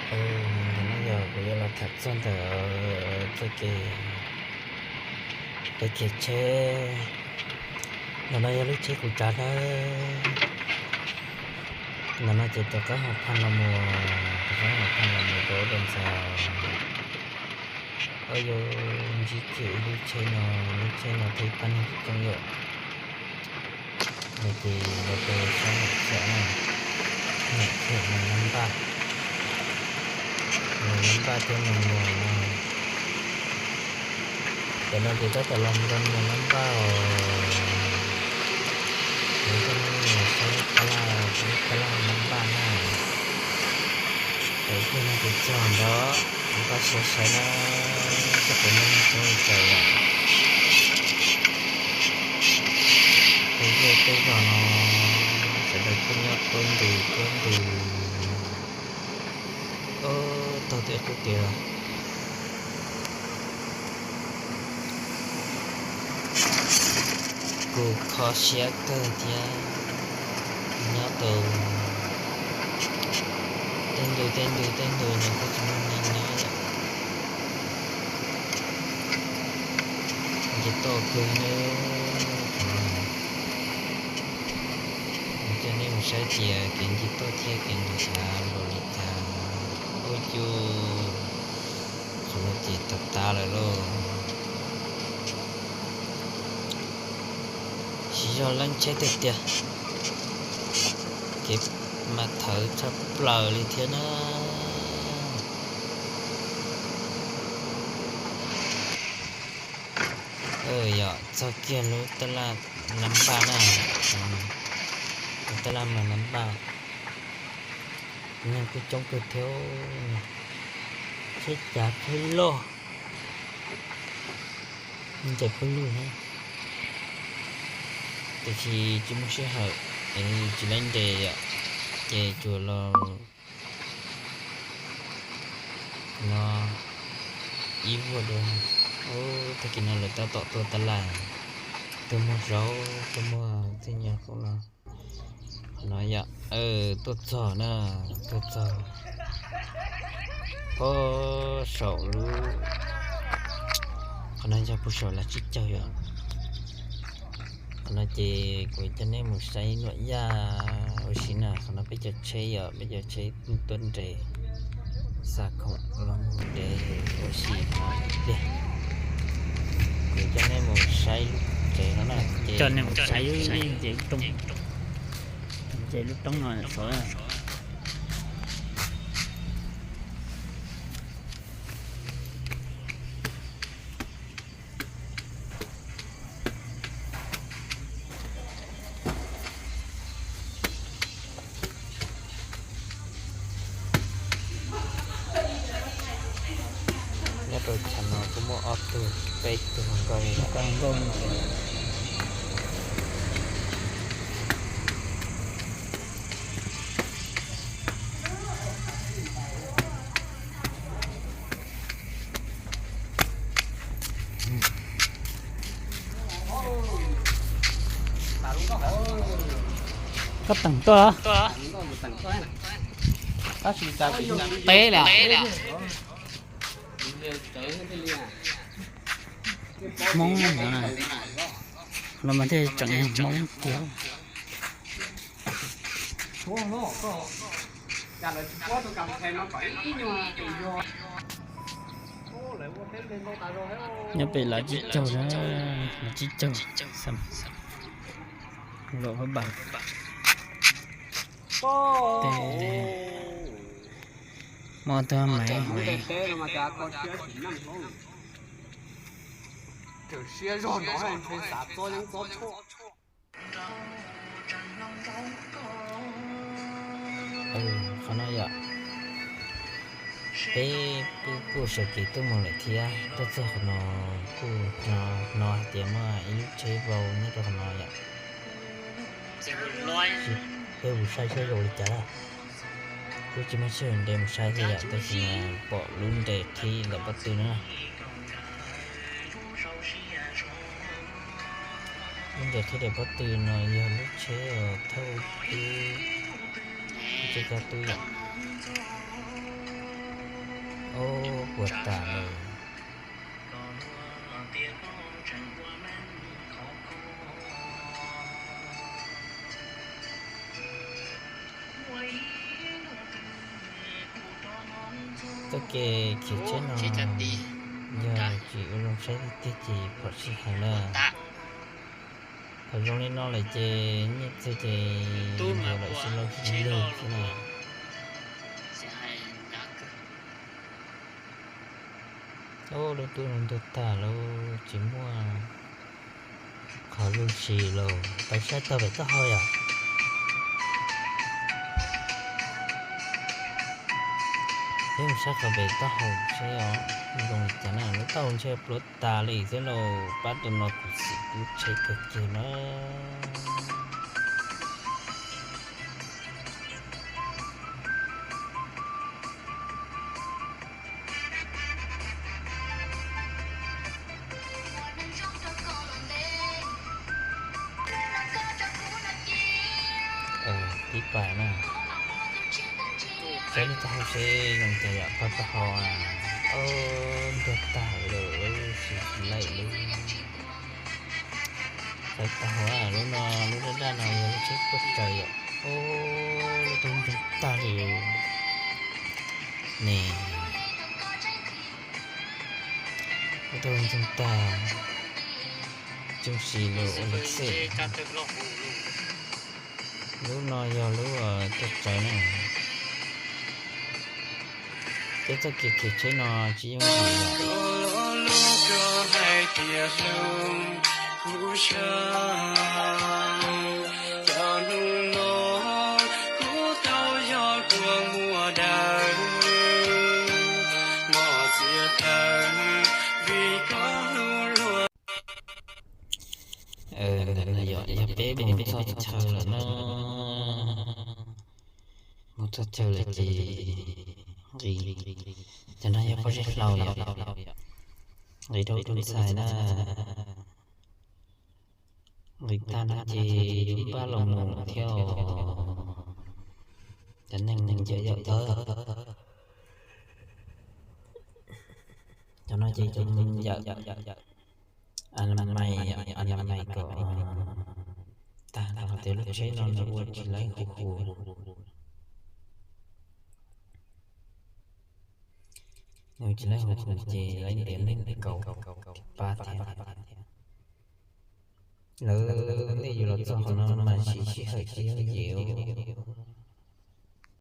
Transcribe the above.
Ntawm no yog kuv yuav los tham txog ntawm txoj kev, kev khiav tsheb. Ntawm no yog lub tsheb kuv tsav nawb. Ntawm no ces rov qab hauv Pha Los Muas, rov qab hauv Pha Los Muas rau ub rau ntxhais. Au yau, ntsib kiag ib lub tsheb no, lub tsheb no thaiv pab neeg coob yom. No ces los rau sab Nam Khiam na, Nam Khiam mas Nam Npaj, Nam Npaj thiab Nam Muas no. Cov no ces tab tom los rau Nam Npaj os. Kuv coj nej mus saib lub phab laj, lub phab laj Nam Npaj na. Peb thiaj no ces txog ntawd, Nam Npaj saib saib na, txoj kev nyob coob li cas lawm. Tej zej tej zos no sawv daws kuj nyob tuab ntws tuab ntws. Ub, taug tej qub kev los kuj kho siab kawg thiab. Nyob tau tej ntug tej ntug tej ntug no kuj tsis muaj neeg nyob yom. Ncig toj kawg nawb. Kuv coj nej mus saib tias kev ncig toj thiab kev ncig av npaum li cas. Ub, cus, qhov no ces tag tag lawm lauj. Siv zog leej tsheb tiag tiag, kev mas thawv tshaj plaws li thiab na. Yog txog kiag lub taj laj Nam Npaj na, lub taj laj mas Nam Npaj, neeg kuj coob kawg thiab, tsheb cav tsheb loj, ntses pawg lug na. Tiam sis tsis muaj sij hawm, tsis laib nres yom, ces tsuas los no ib vuag dua. Ub, tag kis no lawv tab tom tuaj taj laj, tuaj muag zaub, tuaj muag txiv nyuas qub no. Qhov no yog tuaj txog na, tuaj txog puag saum lub, qhov no yog puag saum Lav Tsib Caug yom. Qhov no ces kuv coj nej mus saib Nuam Yaj ua si na. Qhov no peb cov tsheb yom, peb cov tsheb tuaj nres, xa khoom los mus nres ua si no tiag. Kuv coj nej mus saib lub tsev no na, ces coj nej mus saib lub tsev, lub roob, tsev lub roob no saud. Nyob rau chav no kuj muaj ob tug peb tug hluas nkauj li. Koj teem tuaj, peb li. Hmoob no, no mas thiaj tseem Hmoob tiag. Nyob pem Lav Tsib Caug na, Lav Tsib Caug, Lav Paj Npas. Muaj tug maiv, qhov no yom, peb kuj sawv kev tuaj mus lawm thiab, tuaj txog qhov no kuj hnov hais tias muaj ib lub tsheb vau nyob rau qhov no yom. Peb mus saib saib zoo li cas na. Kuj tsis muaj sij hawm nres mus saib thiab yom, tab sis mas pom lub nres qhib ntawm pob tw no na. Lub nres qhib ntawm pob tw no yog lub tsheb thauj tub, tsheb coj tub yom. Ub, puas tas lawm. Txoj kev khiav tsheb no yog tsis ua zoo saib tiag tiag ces phom sij hawm na. Thaum zoo li no lawm ces nyiaj txiag ces yuav lawm sib laub sib lug xwb na. Ub, lub tub no ntuag tag lawm, tsis muaj qhov lub si lawm. Peb saib taug pem taub hau yom. Peb mus saib qhov pem taub hau seb zoo li cas na. Lub taub hau ntshe pluav tas li xwb lauj. Pab tus no kuv xim lub tsheb kawg kiag na. Tib pais na. Saib lub taub hau seb zoo cas yom, pab taub hau. Ntuag tag lawm, tsis laim lub. Saib taub hau, lub no, lub daj daj no yog lub tsheb tuaj tsaws yom. Lub taub hau ntsoog tag li ne. Lub taub hau ntsoog tag, tsooj si lawm ua li xwb. Lub no yog lub tuaj tsaws na. Peb txoj kev khiav tsheb no tsis yooj yim yom. Ntawm no yog peb mus txog chaw lawm na. Mus txog chaw lawm ces nqis, cov no yog pob zeb hlau yom, nqis rau tus ntxhais na. Nqis tag no ces yuav npaj los mus thiab os. Cov neeg ncawm yom, cov no ces cov ncawm, a, a, a, kom tag rau hais tias lub tsheb no nws ua tsis laib hu hu. Nws tsis laib hu hu ces laib ntiav neeg kaum tib pab thiab. Lawv nej yuav los txog qhov no mas siv sij hawm tsis yooj yim os.